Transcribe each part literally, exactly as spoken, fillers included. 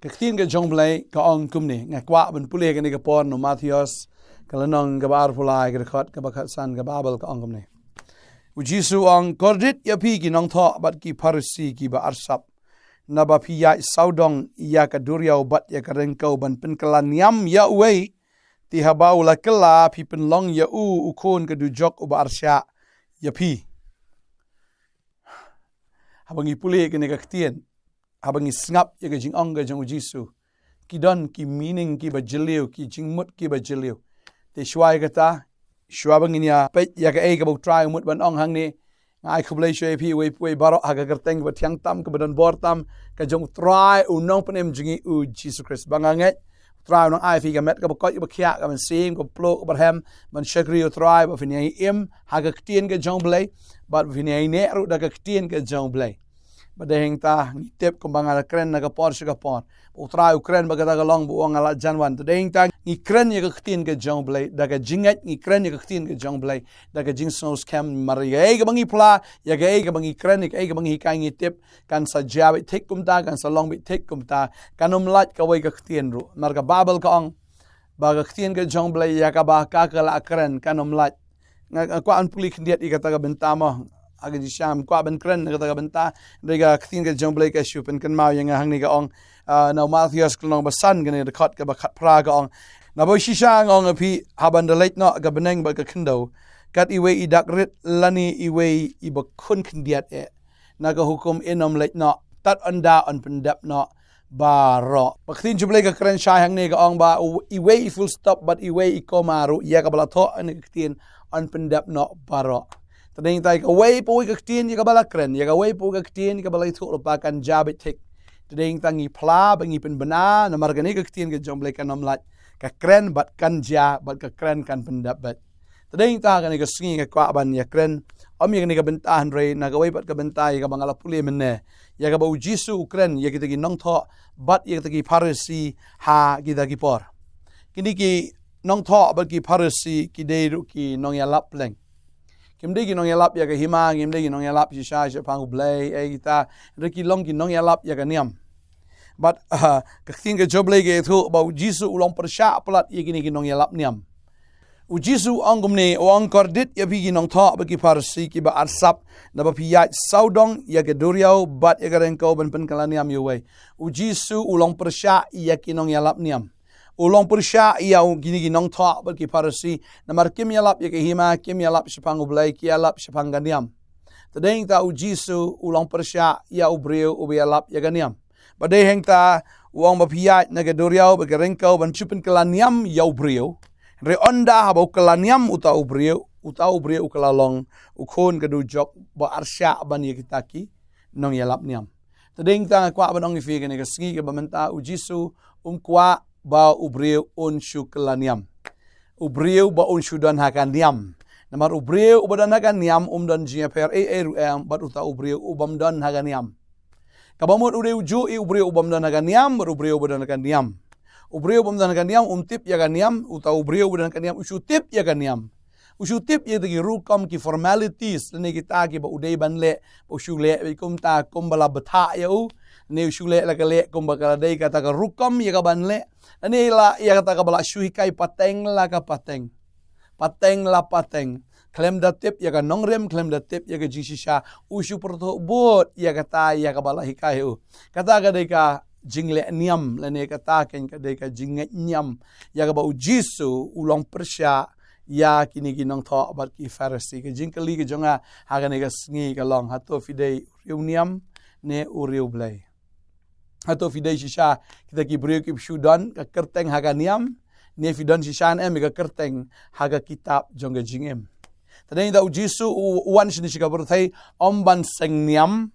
Ka ktien ka jong U Blei ka ong kumne, nga kwah ban pule kane ka por na u Mathaios, ka lynnong kaba arphew lai, ka dkhot kaba khatsan, ka Baibl ka ong kumne. U Jisu u ong, kordit ïa phi ki nongthoh bad ki Pharisi kiba arsap. Naba phi ïaid sawdong ïa ka duriaw bad ïa ka ryngkew ban pynkylla niam ïa uwei, te haba u la kylla phi pynlong ïa u u khun ka dujok uba arshah ïa phi. Haba ngi pule kane ka ktien, haba ngi sngap ïa ka jingong ka jong U Jisu, ki don ki meaning kiba jylliew, ki jingmut kiba jylliew. Te shuwa ïa kata, shuwa ba ngin ïa peit ïa kaei kaba U Trai u mut ban ong hangne, nga ai khublei shuwa ïa phi uwei pa uwei baroh ha ka kyrteng kaba thiang tam, kaba don bor tam, ka jong U Trai U Nongpynim jong ngi U Jisu Khrist. Ba nga ngeit U Trai un nang ai phi ka met kaba koit kaba khiah, ka mynsiem kaba pluh kaba rhem, ban shakri U Trai, ba phin ïai im ha ka ktien ka jong U Blei, bad ba phin ïai neh ruh da ka ktien ka jong U Blei. Bad dei hangta ngi tip kumba nga la kren na ka por sha ka por, U Trai u kren bad kata ka long ba u ong nga la jan wan. Te dei hangta ngi kren ïa ka ktien ka jong U Blei da ka jingngeit, ngi kren ïa ka ktien ka jong U Blei da ka jingsngewskhem, namar ïa kaei kaba ngi phla, ïa kaei kaba ngi kren, ïa kaei kaba ngi hikai, ngi tip kan sa jia beit thik kumta, kan sa long beit thik kumta, kan ym lait kawei ka ktien ruh. Namar ka Baibl ka ong ba ka ktien ka jong U Blei ïa kaba ka ka la kren kan ym lait. Nga, nga kwah ban pule khyndiat ïa kata ka bynta mo. Ha ka jingshisha ngam kwah ban kren na kata ka bynta, hynrei ka ktien ka jong U Blei ka shu pynkynmaw ïa nga hangne, ka ong, ah, na u Mathaios ka lynnong ba san, kane ka dkhot kaba khatphra, ka ong, naba shisha nga ong ïa phi, haba nda leit noh ka bneng bad ka khyndew, kat iwei i dak rit lane iwei iba khun khyndiat eh na ka hukum yn ym leit noh, tad ynda yn pyndep noh baroh. Ba ka ktien jong U Blei ka kren shai hangne, ka ong ba u-, iwei i full stop bad iwei i comma ruh ïa kaba la thoh ha kane ka ktien yn pyndep noh baroh. Te dei hangta ïa kawei pa kawei ka ktien ïa kaba la kren, ïa kawei pa kawei ka ktien ïa kaba la ïathuh lypa kan jia beit thik. Te dei hangta ngi phla ba ngi pynbna, namar kane ka ktien ka jong U Blei kan ym lait, ka kren bad kan jia, bad ka kren kan pyndep beit. Te dei hangta kane ka sngi nga kwah ban ïa kren, ym ïa kane ka bynta hynrei na kawei pat ka bynta ïa kaba nga la pule mynne, ïa kaba U Jisu u kren ïa kita ki nongthoh bad ïa kita ki Pharisi ha kita ki por. Kine ki nongthoh bad ki Pharisi ki dei ruh ki nongïalap pleng. Kim dei ki nongïalap ïa ka hima, kim dei ki nongïalap shisha shaphang U Blei, eh, kita, hynrei ki long ki nongïalap ïa ka niam. Bad, ah, ka ktien ka jong U Blei ka ïathuh ba U Jisu u long pyrshah palat ïa kine ki nongïalap niam. U Jisu u ong kumne, u ong, kordit ïa phi ki nongthoh bad ki Pharisi kiba arsap, naba phi ïaid sawdong ïa ka duriaw bad ïa ka ryngkew ban pynkylla niam ïa uwei. U Jisu u long pyrshah ïa ki nongïalap niam. U long pyrshah ïa u, kine ki nongthoh bad ki Pharisi, namar kim ïalap ïa ka hima, kim ïalap shaphang U Blei, ki ïalap shaphang ka niam. Te dei hangta U Jisu u long pyrshah ïa u briew uba ïalap ïa ka niam. Bad dei hangta u ong ba phi ïaid na ka duriaw bad ka ryngkew ban shu pynkylla niam ïa u briew. Hynrei ynda haba u kylla niam uta u briew, uta u briew u kylla long u khun ka dujok ba arshah ban ïa kita ki nongïalap niam. Te dei hangta nga kwah ban ong ïa phi kane ka sngi kaba mynta, U Jisu um kwah ba u briew un shu kylla niam. U briew ba un shu don ha ka niam. Namar u briew uba don ha ka niam um don jingïapher ei ei ruh em bad uta u briew u bym don ha ka niam. Kaba mut u dei ujuh ïa u briew u bym don ha ka niam bad u briew uba don ha ka niam. U briew u bym don ha ka niam um tip ïa ka niam, uta u briew uba don ha ka niam u shu tip ïa ka niam. U shu tip ïa kita ki rukom, ki formalities lane kita kiba u dei ban leh, u shu leh beit kumta kumba la bthah ïa u, ne u shu leh la ka leh kumba ka la dei kata ka rukom ïa ka ban leh, lane la ïa kata kaba la shu hikai pateng la ka pateng. Pateng la pateng. Khlem da tip ïa ka nongrim, khlem da tip ïa ka jingshisha, u shu pyrthuh bud ïa kata ïa kaba la hikai ïa u. Kata ka dei ka jingleh niam, lane kata kein ka dei ka jingngeit niam ïa kaba U Jisu u long pyrshah ïa kine ki nongthoh bad ki Pharisi. Ka jingkylli ka jong nga ha kane ka sngi ka long, hato phi dei u riewniam ne u riewblei? Hato phi dei shisha kita ki briew kiba shu don ka kyrteng ha ka niam, ne phi don shisha ne em ïa ka kyrteng ha ka kitab jong ka jingim? Te dei hangta U Jisu u, u wan shane sha ka pyrthei ym ban seng niam,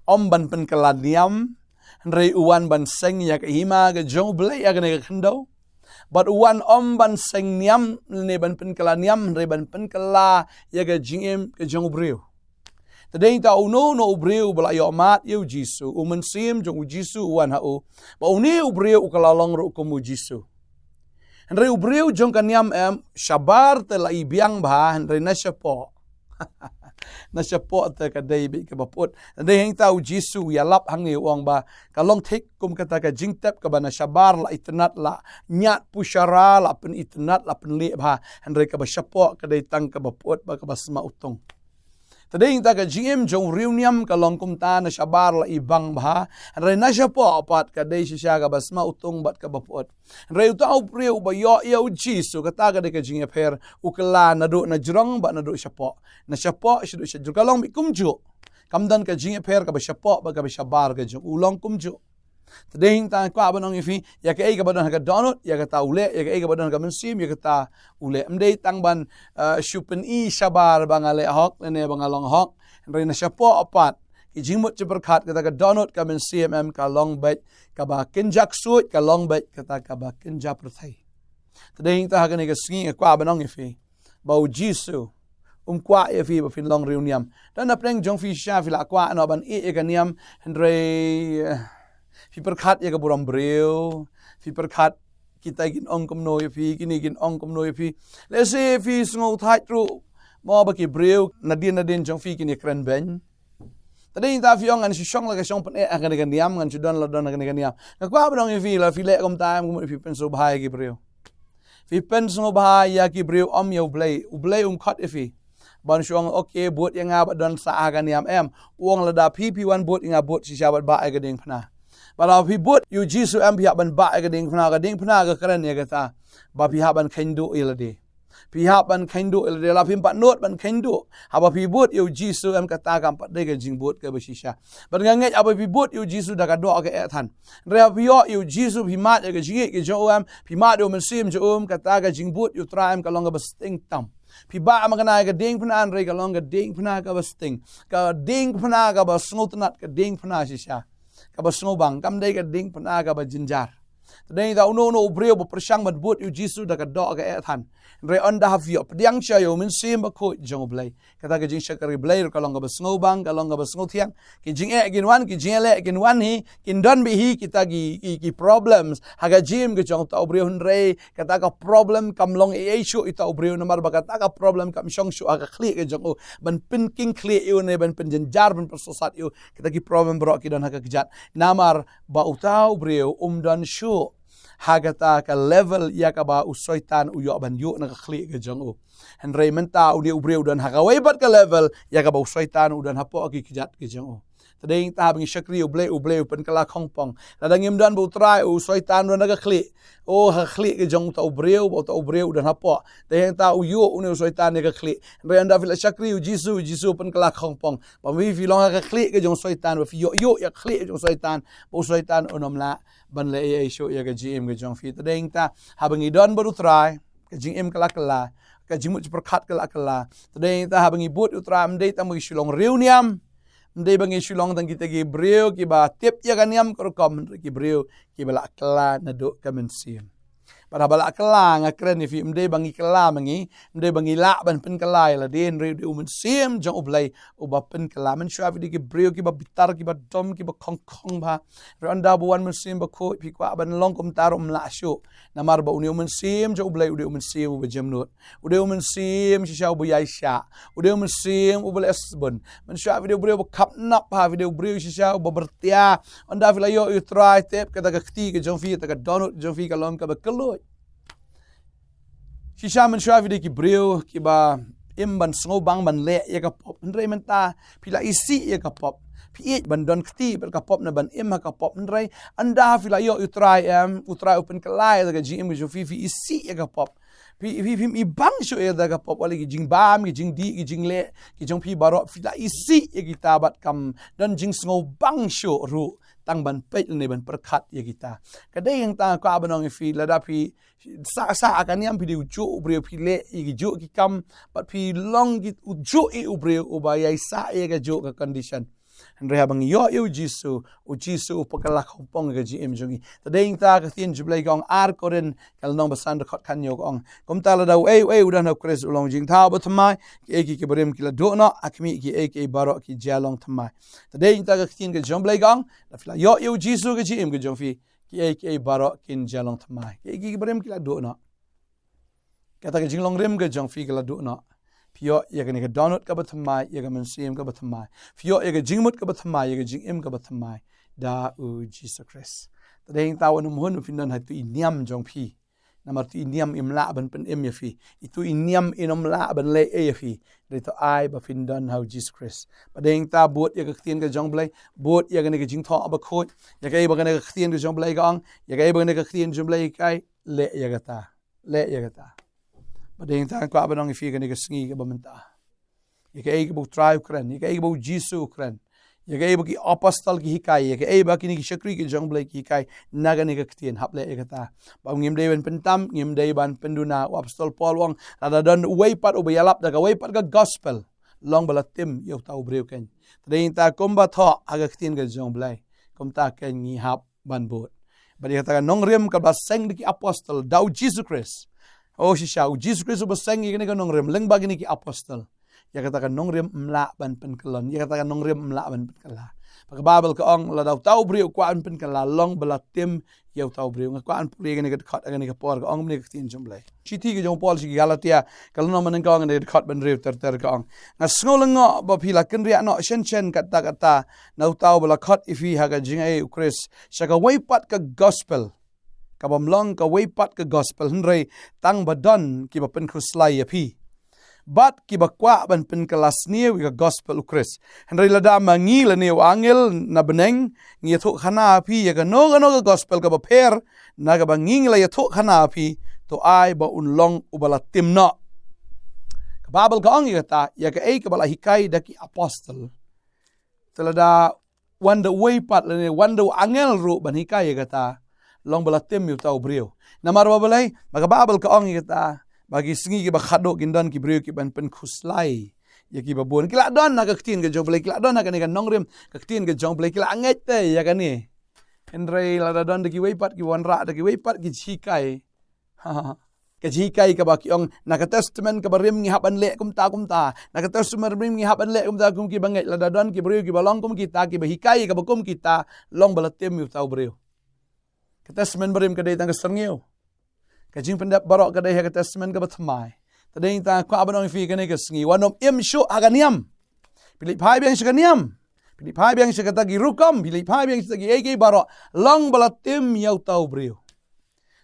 ym ban pynkylla niam, hynrei u wan ban seng ïa ka hima ka jong U Blei ha kane ka khyndew. Bad u wan ym ban seng niam ne ban pynkylla niam, hynrei ban pynkylla ïa ka jingim ka jong u briew. Te dei hangta uno uno u briew uba la ïohmad ïa U Jisu, u Mynsiem jong U Jisu u wan ha u, bad une u briew u kylla long ruh kum U Jisu. Hynrei u briew jong ka niam em, shabar te la i biang bha, hynrei na shapoh Na shapoh te ka dei beit kaba pyut. Te dei hangta u Jisu u ïalap hangne u ong ba ka long thik kum kata ka jingtep kaba na shabar la itynnad la ñiad pushara la pynitynnad la pynleh bha. Hynrei kaba shapoh ka dei tang kaba pyut bad kaba sma utung. Te dei hangta ka jingim jong u riewniam ka long kumta, na shabar la ibang bha. Hynrei na shapoh pat ka dei shisha kaba sma utung bad kaba pyut. Hynrei uta u briew uba ïoh ïa u Jisu, kata ka dei ka jingïapher, u kylla naduh na jrong bad naduh shapoh. Na shapoh shaduh shajrong ka long beit kumjuh. Kam don ka jingïapher kaba shapoh bad kaba shabar ka jong u, long kumjuh. Te dei hangta nga kwah ban ong ïa phi, ïa kaei kaba don ha ka dohnud, ïa kata u leh, ïa kaei kaba don ha ka mynsiem, ïa kata u leh. Ym dei tang ban, eh, shu pyni shabar ba nga leh hok lane ba nga long hok. Hynrei na shapoh pat ki jingmut jingpyrkhat, kata ka dohnud, ka mynsiem em, ka long beit kaba kynja ksuid, ka long beit kata kaba kynja pyrthei. Te dei hangta ha kane ka sngi nga kwah ban ong ïa phi ba u Jisu um kwah ïa phi ba phin long riewniam. Don napdeng jong phi shisha phi la kwah noh ban ïeh ïa ka niam, hynrei, eh, phi pyrkhat ïa ka burom briew, phi pyrkhat kitai kin ong kumno ïa phi, kine kin ong kumno ïa phi. Lehse phi sngewthait ruh mo ba ki briew nadien nadien jong phi kin ïakren beiñ. Te dei hangta phi ong ngan shu shong la ka shong pyneh ha kane ka niam, ngan shu don la don ha kane ka niam. Nga kwah ban ong ïa phi, la phi leh kumta em, ka mut phi pynsngewbha ïa ki briew. Phi pynsngewbha ïa ki briew, ym ïa u Blei. U Blei um khot ïa phi ban shu ong, okay, bud ïa nga bad don sah ha ka niam, em. U ong lada phi, phi wan bud ïa nga, bud shisha bad bah ïa ka diengphna. Bad lada phi bud ïa u Jisu em, phi hap ban bah ïa ka diengphna. Ka diengphna ka kren ïa kata ba phi hap ban kheiñ duh ïa lade. Phi hap ban kheiñ duh ïa lade, la phim pat nud ban kheiñ duh. Haba phi bud ïa u Jisu em, kata kam pat dei ka jingbud kaba shisha. Bad nga ngeit haba phi bud ïa u Jisu da ka doh ka eh than. Hynrei haba phi ïoh ïa u Jisu, phi mad ïa ka jingïeit ka jong u em, phi mad ïa u Mynsiem jong u em, kata ka jingbud ïa u Trai em ka long kaba sting tam. Phi bah makna ïa ka diengphna, hynrei ka long ka diengphna kaba sting. Ka diengphna kaba sngewtynnad, ka diengphna shisha. Kaba sngewbang, kam dei ka diengphna kaba jynjar. Te dei hangta uno uno u briew ba pyrshang ban bud ïa u Jisu da ka doh ka eh than. Hynrei ynda haba phi ïoh pdiang sha ïa u Mynsiem Bakhuid jong u Blei, kata ka jingshakri Blei ruh ka long kaba sngewbang, ka long kaba sngewthiang. Ki jingeh kin wan, ki jingeh leh kin wan hi, kin don beit hi kita ki, ki, ki problems ha ka jingim ka jong uta u briew, hynrei kata ka problem kam long ei ei shuh ïa uta u briew, namar ba kata ka problem kam shong shuh ha ka khlieh ka jong u ban pynking khlieh ïa u ne ban pynjynjar, ban pynsngewsat ïa u. Kita ki problem baroh ki don ha ka kjat. Namar ba uta u briew um don shuh ha kata ka level ïa kaba u Soitan u ïoh ban ïuh na ka khlieh ka jong u. Hynrei mynta une u briew u don ha kawei pat ka level ïa kaba u Soitan u don hapoh ki kjat ki jong u. Te dei hangta haba ngi shakri ïa u Blei, u Blei u pynkylla khongpong. Lada ngim don bad u Trai, u Soitan u don ha ka khlieh. Oh, ha ka khlieh ka jong uta u briew, bad uta u briew u don hapoh. Te dei hangta u ïuh une u Soitan ïa ka khlieh. Hynrei ynda phi la shakri ïa u Jisu, u Jisu u pynkylla khongpong. Ba phi, phi long ha ka khlieh ka jong u Soitan, ba phi ïoh ïuh ïa ka khlieh ka jong u Soitan, ba u Soitan un ym lah ban leh ei ei shuh ïa ka jingim ka jong phi. Te dei hangta haba ngi don bad u Trai, ka jingim ka la kylla, ka jingmut jingpyrkhat ka la kylla. Te dei hangta haba ngi bud ïa u Trai, ym dei tang ba ngi shu long riewniam, ym dei ba ngi shu long tang kita ki briew kiba tip ïa ka niam ka rukom, hynrei ki briew kiba la kylla naduh ka mynsiem. Bad haba la kylla, nga kren ïa phi, ym dei ba ngi kylla ma ngi, ym dei ba ngi lah ban pynkylla ïa lade, hynrei u dei u Mynsiem jong u Blei uba pynkylla. Mynshuwa phi dei ki briew kiba bitar, kiba dom, kiba khongkhong bha. Hynrei ynda ba wan Mynsiem Bakhuid, phi kwah ban long kumta ruh ym lah shuh. Namar ba une u Mynsiem jong u Blei u dei u Mynsiem uba jemnud. U dei u Mynsiem shisha uba ïaishah. U dei u Mynsiem uba leh sbun. Mynshuwa phi dei u briew uba khapnap bha, phi dei u briew shisha uba byrtia. Ynda phi la ïoh ïa u Trai, tip kata ka kti ka jong phi, kata ka dohnud jong phi ka long kaba kylluid. Shisha mynshuwa phi dei ki briew kiba im ban sngewbang ban leh ïa ka pop. Hynrei mynta phi la isih ïa ka pop. Phi ïeit ban don kti bad ka pop ne ban im ha ka pop. Hynrei ynda phi la ïoh ïa u Trai, em, u Trai u pynkylla ïa ka jingim ka jong phi, phi isih ïa ka pop. Phi, phi, phim ibang shuh ïa ka pop, wat la ki jingbam, ki jingdih, ki jingleh ki jong phi baroh, phi la isih ïa kita bad kam don jingsngewbang shuh ruh tang ban peit lane ban pyrkhat ïa kita. Ka dei hangta nga kwah ban ong ïa phi, lada phi sah sah ha ka niam, phi dei ujuh u briew, phi leh ïa kijuh ki kam, bad phi long ki, ujuh i u briew uba ïaisah ïa kajuh ka condition. Hynrei haba ngi ïoh ïa u Jisu, u Jisu u pynkylla khongpong ïa ka jingim jong ngi. Te dei hangta ka ktien jong u Blei ka ong, Ar Korinth ka lynnong ba san, dkhot khathynñiew ka ong, kumta lada uei uei u don ha u Khrist u long jingthaw bathymmai, kiei kiei kiba rim ki la duh noh, ha khmih kiei kiei baroh ki jia long thymmai. Te dei hangta ka ktien ka jong u Blei ka ong, lada phi la ïoh ïa u Jisu ka jingim ka jong phi, kiei kiei baroh kin jia long thymmai. Kiei kiei kiba rim ki la duh noh. Kata ka jinglong rim ka jong phi ka la duh noh. Phi ïoh ïa kane ka dohnud kaba thymmai, ïa ka mynsiem kaba thymmai. Phi ïoh ïa ka jingmut kaba thymmai, ïa ka jingim kaba thymmai da u Jisu Khrist. Te dei hangta wat nym hun phin don ha itu i niam jong phi. Namar itu i niam im lah ban pynim ïa phi. Itu i niam im lah ban leh ei ïa phi. Dei to ai ba phin don ha u Jisu Khrist. Bad dei hangta bud ïa ka ktien ka jong U Blei, bud ïa kane ka jingthoh bakhuid, ïa kaei ba kane ka ktien ka jong U Blei ka ong, ïa kaei ba kane ka ktien jong U Blei ka hikai, leh ïa kata. Leh ïa kata. Bad dei hangta kwah ban ong ïa phi kane ka sngi kaba mynta. Ïa kaei kaba U Trai u kren, ïa kaei kaba u Jisu u kren. Ïa kaei ba ki apostol ki hikai, ïa kaei ba kine ki shakri ki jong U Blei ki hikai, na kane ka ktien, hap leh ïa kata. Ba ngim dei ban pyntam, ngim dei ban pynduna, u apostol Paul u ong, lada don uwei pat uba ïalap da kawei pat ka gospel, long ba la tim ïa uta u briew kein. Te dei hangta kumba thoh ha ka ktien ka jong U Blei, kumta kein ngi hap ban bud. Bad ïa kata ka nongrim kaba seng da ki apostol da u Jisu Khrist. O shisha, u Jisu Khrist uba seng ïa kane ka nongrim lyngba kine ki apostol. Ïa kata ka nongrim ym lah ban pynkylla, ïa kata ka nongrim ym lah ban pynkylla. Ba ka Baibl ka ong lada uta u briew u kwah ban pynkylla, long ba la tim ïa uta u briew. Nga kwah ban pule ïa kane ka dkhot ha kane ka por, ka ong kumne ka ktien jong U Blei. Shithi ka jong u Paul sha ki Galatia, ka lynnong banyngkong, kane ka dkhot ba hynriew ter ter ka ong, nga sngew lyngngoh ba phi la kynriah noh shen shen katta katta na uta uba la khot ïa phi ha ka jingai u Khrist sha kawei pat ka gospel, kaba ym long kawei pat ka gospel, hynrei tang ba don kiba pynkhuslai ïa phi bad kiba kwah ban pynkylla sniew ïa ka gospel u Khrist. Hynrei lada ma ngi lane u angel na bneng ngi ïathuh khana ha phi ïa kano kano ka gospel kaba pher na kaba ngi ngi la ïathuh khana ha phi, to ai ba un long uba la tim noh. Ka Baibl ka ong ïa kata, ïa kaei kaba la hikai da ki apostol, te lada wan da uwei pat lane wan da u angel ruh ban hikai ïa kata, long ba la tim ïa uta u briew. Namar ba balei? Ba ka Baibl ka ong ïa kata, ba ki sngi kiba khadduh kin don ki briew kiban pynkhuslai ïa kiba bun. Ki la don ha ka ktien ka jong U Blei, ki la don ha kane ka nongrim ka ktien ka jong U Blei, ki la ngeit te ïa kane. Hynrei lada don da kiwei pat ki wanrah, da kiwei pat ki jinghikai. Ka jinghikai kaba ki ong, na ka testament kaba rim ngi hap ban leh kumta kumta. Na ka testament rim ngi hap ban leh kumta kum kiba ngeit, lada don ki briew kiba long kum kita kiba hikai kaba kum kita, long ba la tim ïa uta u briew. Ka testament barim ka dei tang ka syrngiew. Ka jingpyndep baroh ka dei ha ka testament kaba thymmai. Te dei hangta kwah ban ong ïa phi kane ka sngi, wat nym im shuh ha ka niam. Phi leit phai biang sha ka niam. Phi leit phai biang sha kata ki rukom, phi leit phai biang sha kita kiei kiei baroh, long ba la tim ïa uta u briew.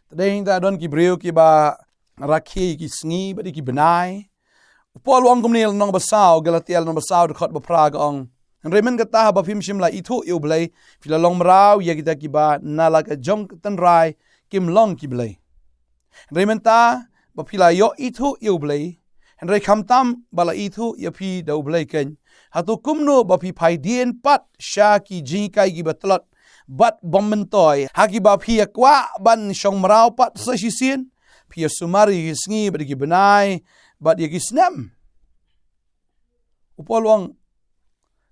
Te dei hangta don ki briew kiba rakhe ïa ki sngi bad ïa ki bnai. U Paul u ong kumne, lynnong ba saw, Galatia lynnong ba saw, dkhot ba phra ka ong, hynrei mynta kata haba phim shym la ithuh ïa U Blei, phi la long mraw ïa kita kiba na la ka jong ka tynrai kim long ki blei. Hynrei mynta ba phi la ïoh ithuh ïa U Blei, hynrei khamtam ba la ithuh ïa phi da U Blei kein, hato kumno ba phi phai dien pat sha ki jinghikai kiba tlot bad bym myntoi, ha kiba phi ïa kwah ban shong mraw pat sa shisien? Phi ïa sumar ïa ki sngi bad ïa ki bnai bad ïa ki snem. U Paul u ong,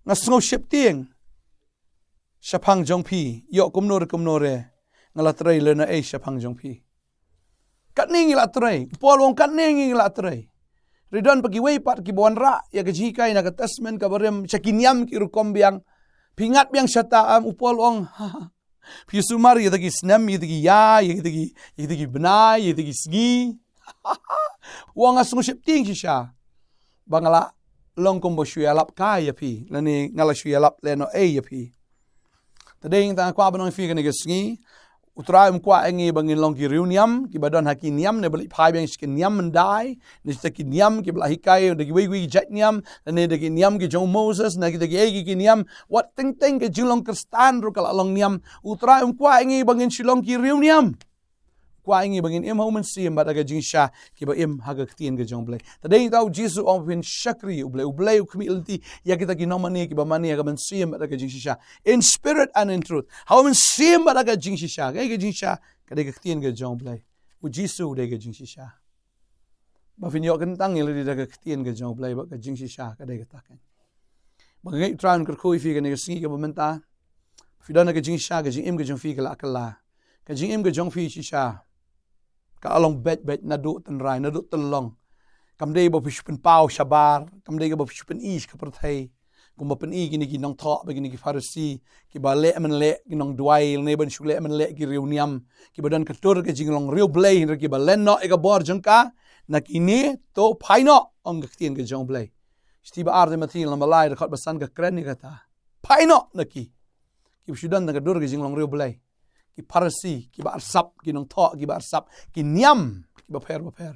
nga sngew sheptieng shaphang jong phi, ïoh kumno re kumno re, nga la trei lehnohei shaphang jong phi. Katne ngi la trei, u Paul u ong katne ngi la trei. Hynrei don pat kiwei pat kiba wanrah ïa ka jinghikai na ka testament kaba rim sha ki niam ki rukom biang. Phi ngat biang shata em? U Paul u ong, ha, ha. Phi sumar ïa kita ki snem, ïa kita ki ïa, ïa kita ki, ïa kita ki bnai, ïa kita ki sngi. U ong nga sngew sheptieng shisha ba nga la long kumba shu ïalap kai ïa phi, lane nga la shu ïalap lehnohei ïa phi. Te dei hangta nga kwah ban ong ïa phi kane ka sngi, U Trai um kwah ïa ngi ba ngin long ki riewniam kiba don ha ki niam, ne ba leit phai biang sha ki niam myndai, ne sha ki niam kiba la hikai da kiwei kiwei ki jait niam, ne da ki niam ki jong u Moses, ne kita kiei kiei ki niam. Wat teng teng ka jinglong Khristan ruh ka la long niam. U Trai um kwah ïa ngi ba ngin shu long ki riewniam. Kwah ïa ngi ba ngin im ha u mynsiem bad ha ka jingshisha kiba im ha ka ktien ka jong U Blei. Te dei hangta U Jisu u ong phin shakri U Blei, U Blei u khmih lynti ïa kita ki nongmane kiba mane ha ka mynsiem bad ha ka jingshisha. In spirit and in truth. Ha u mynsiem bad ha ka jingshisha. Kaei ka jingshisha? Ka dei ka ktien ka jong U Blei. U Jisu u dei ka jingshisha. Ba phin ïoh kyntang ïa lade da ka ktien ka jong U Blei bad ka jingshisha ka dei kata kein. Ba nga ngeit U Trai un kyrkhu ïa phi kane ka sngi kaba mynta. Phi don ha ka jingshisha, ka jingim ka jong phi ka la kylla. Ka jingim ka jong phi shisha ka la long beit beit naduh tynrai, naduh tyllong. Kam dei ba phi shu pynpaw shabar, kam dei ba phi shu pyni sha ka pyrthei. Kumba pyni kine ki nongthoh bad kine ki Pharisi, kiba leh mynleh ki nongduwai, ne ban shu leh mynleh ki riewniam, kiba don ka tur ka jinglong riewblei, hynrei kiba len noh ïa ka bor jong ka, Na kine to phai noh, ong ka ktien ka jong U Blei. Shithi ba ar Timothi lynnong ba lai dkhot ba san ka kren ïa kata. Phai noh na ki. Kiba shu don tang ka dur ka jinglong riewblei. Ki Pharisi, kiba arsap, ki nongthoh, kiba arsap, ki niam, kiba pher ba pher.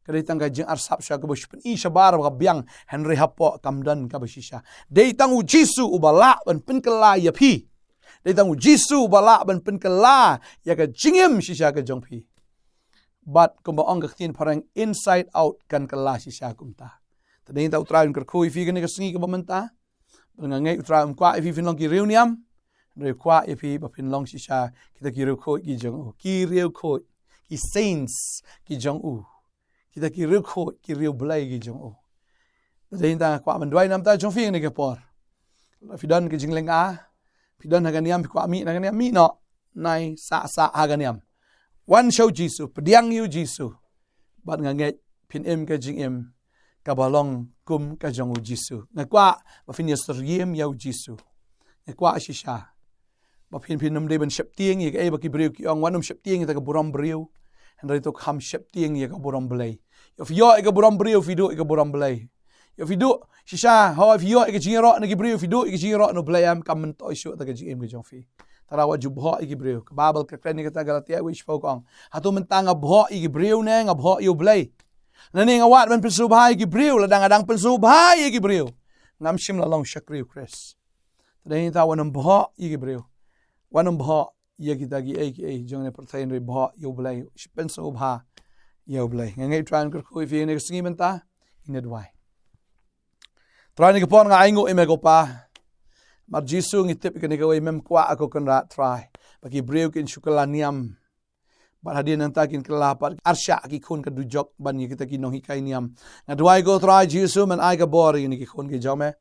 Ka dei tang ka jingarsap shisha kaba shu pyni shabar ba ka biang, hynrei hapoh kam don kaba shisha. Dei tang U Jisu uba lah ban pynkylla ïa phi. Dei tang U Jisu uba lah ban pynkylla ïa ka jingim shisha ka jong phi. Bad kumba ong ka ktien phareng, inside out kan kylla shisha kumta. Te dei tang U Trai un kyrkhu ïa phi kane ka sngi kaba mynta. Bad nga ngeit U Trai um kwah ïa phi phin long ki riewniam. Hynrei u kwah ïa phi ba phin long shisha kita ki riewkhuid ki jong u. Ki riewkhuid, ki saints ki jong u. Kita ki riewkhuid, ki riewblei ki jong u. Te dei tang nga kwah ban duwai namar jong phi kane ka por. Lada phi don ka jinglynga, phi don ha ka niam, phi kwah mih na ka niam, mih noh. Nai sah sah ha ka niam. Wan sha U Jisu, pdiang ïa U Jisu. Bad nga ngeit phin im ka jingim kaba long kum ka jong U Jisu. Nga kwah ba phin ïasyriem ïa U Jisu. Nga kwah shisha ba phin, phin ym dei ban sheptieng ïa kaei ba ki briew ki ong, wat nym sheptieng ïa ka burom briew. Hynrei to kham sheptieng ïa ka burom Blei. Ïoh phi ïoh ïa ka burom briew, phi duh ïa ka burom Blei. Ïoh phi duh shisha, ho, phi ïoh ïa ka jingïaroh na ki briew, phi duh ïa ka jingïaroh na U Blei, em, kam myntoi shuh da ka jingim ka jong phi. Te rawat ju bhoh ïa ki briew. Ka Baibl ka kren ïa kata, Galatia wei shiphew ka ong, hato mynta nga bhoh ïa ki briew ne nga bhoh ïa U Blei? Lane nga wad ban pynsngewbha ïa ki briew, lada nga dang pynsngewbha ïa ki briew, ngam shym la long shakri U Khrist. Te dei tang wat nym bhoh ïa ki briew. Wat nym bhoh ïa kita kiei kiei jong kane ka pyrthei, hynrei bhoh ïa U Blei, pynsngewbha ïa U Blei. Nga ngeit U Trai un kyrkhu ïa phi kane ka sngi mynta, ngin ïa duwai. Trai, kane ka por nga ainguh ïa me ko Pa. Namar Jisu ngi tip ïa kane kawei mem kwah ko Kynrad Trai ba ki briew kin shu kylla niam. Bad hadien nangta kin kylla pat arshah ki khun ka dujok ban ïa kita ki nonghikai niam. Nga duwai ko Trai Jisu men ai ka bor ïa kine ki khun ki jong me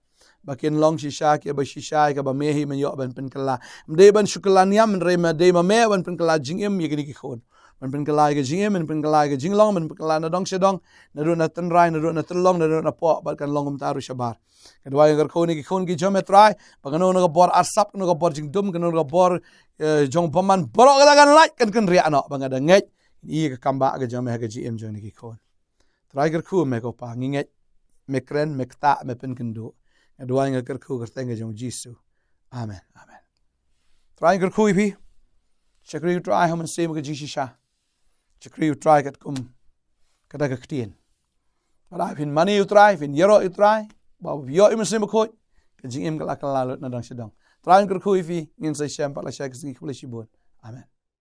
ba kin long shisha kiba shisha ïa kaba me hi men ïoh ban pynkylla. Ym dei ban shu kylla niam, hynrei me dei ma me ban pynkylla jingim ïa kine ki khun. Ban pynkylla ïa ka jingim, ban pynkylla ïa ka jinglong, ban pynkylla na dong sha dong, naduh na tynrai, naduh na tyllong, naduh na poh, bad kan long kumta ruh shabar. Nga duwai nga kyrkhu ïa kine ki khun ki jong me Trai, ba kano kano ka bor arsap, kano ka bor jingdum, kano kano ka bor, eh, jong bymman baroh kata kan lait, kan kynriah noh, ba nga da ngeit ïa ka kam ba ka jong me ha ka jingim jong kine ki khun. Trai kyrkhu me ko Pa, ngi ngeit me kren, me ktah, me pynkynduh. Nga duwai nga kyrkhu ha ka kyrteng ka jong U Jisu. Amen. Amen. Trai kyrkhu ïa phi. Shakri U Trai ha U Mynsiem ka jingshisha. Shakri U Trai katkum kata ka ktien. Bad ai phin mane ïa U Trai, phin ïaroh ïa U Trai, ba phin ïoh ïa U Mynsiem Bakhuid, ka jingim ka la kylla lut na dong sha dong. Trai un kyrkhu ïa phi, ngin sa ïashem pat lashai ka sngi, khublei shibun. Amen.